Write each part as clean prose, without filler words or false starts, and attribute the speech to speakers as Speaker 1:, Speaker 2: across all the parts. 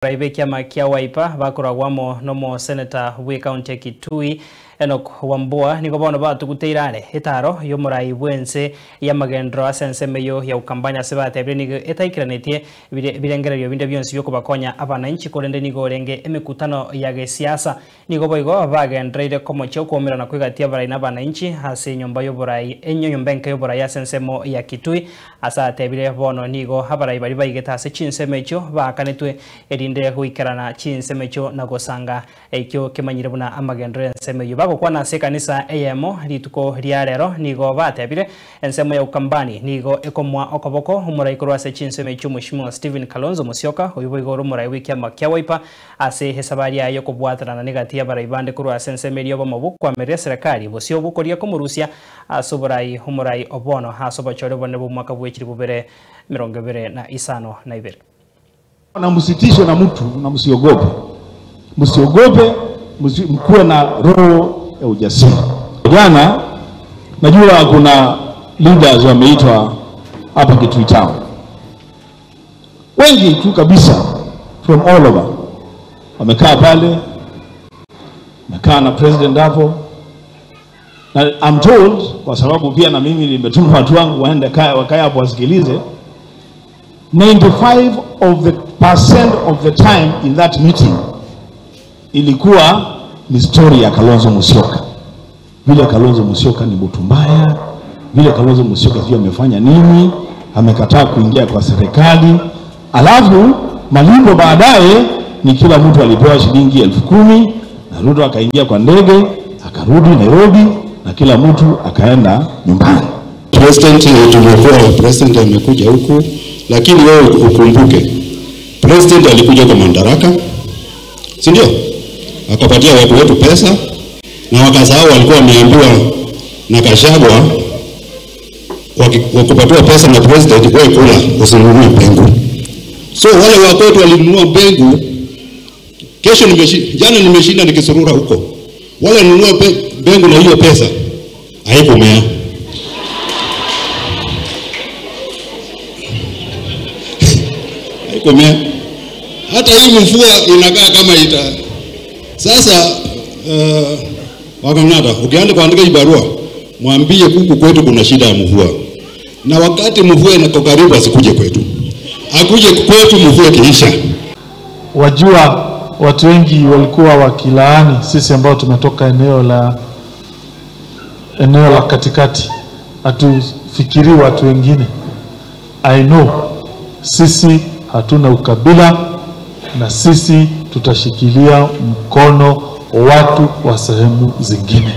Speaker 1: Raibe kiama kia Wiper bakoragwamo nomo senator we county Kitui Enoch Wambua niko bono batuguteirane etaro yo murai bwense ya magendro asense meyo ya ukambanya sebate nigo etaikiranetie birengererio binde byonsi byo kubakonya abananchi korende nigo orenge emikutano ya gesiasa nigo boigo bagendreire komocho kuomerana kwigatia barai n'abananchi ase nyomba yo borai enyo nyomba enke yo borai asensemo ya Kitui asate bire bono nigo abarai bari baigeta ase chinsemecho bakanetwe erinde guikarana chinsemecho na gosanga ekyo kemanyire buna amagendro enseme yo bagokwana ase kanisa eyemo rituko riarero nigo batebire ensemo ya ukambani nigo ekomwa okoboko omurai korwa ase chinsemecho Mheshimiwa Stephen Kalonzo Musyoka oyo igoro omurai w'ikiama kia Wiper ase hesabari ayo kobwatarana negatia baraibande korwa ase ensemo erio bamobokwameria serikali bosio bukoria komurusia ase oborai omurai obono ase obochore bone bw'omwaka bw'echiri bubere 2052.
Speaker 2: Na msitishwe na mtu na msiogope. Msiogope, mkuwe na roho ya ujasiri. Jana najua kuna leaders wameitwa hapa Kitui Town. Wengi tu kabisa from all over. Wamekaa pale, wamekaa na president hapo. Na I'm told kwa sababu pia na mimi nimetuma watu wangu waende wakae hapo wasikilize. 95% of the time in that meeting ilikuwa ni story ya Kalonzo Musyoka. Vile Kalonzo Musyoka ni mtu mbaya, vile Kalonzo Musyoka sio amefanya nini, amekataa kuingia kwa serikali. Alafu malipo baadaye ni kila mtu alipewa shilingi 10,000 na Ruto akaingia kwa ndege, akarudi Nairobi na kila mtu akaenda nyumbani.
Speaker 3: President tumekuwa president amekuja huku, lakini wewe ukumbuke president alikuja kwa madaraka, si ndio? Akapatia watu wetu pesa na wakasahau walikuwa wameambiwa na Gachagua wakupatiwa pesa na president, wewe kula usinunue mbegu. So wale wa kwetu walinunua mbegu. Kesho jana nimeshinda nikisurura huko. Wale walinunua mbegu na hiyo pesa haikumea. Haikumea. Hata hii mvua inakaa kama ita. Sasa Wakang'ata, ukianza kuandika hii barua, mwambie kuku kwetu kuna shida ya mvua. Na wakati mvua inako karibu asikuje kwetu. Akuje kwetu mvua kiisha.
Speaker 4: Wajua watu wengi walikuwa wakilaani sisi ambao tumetoka eneo la katikati. Hatufikiri watu wengine. I know sisi hatuna ukabila na sisi tutashikilia mkono watu wa sehemu zingine,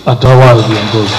Speaker 4: hata wao viongozi.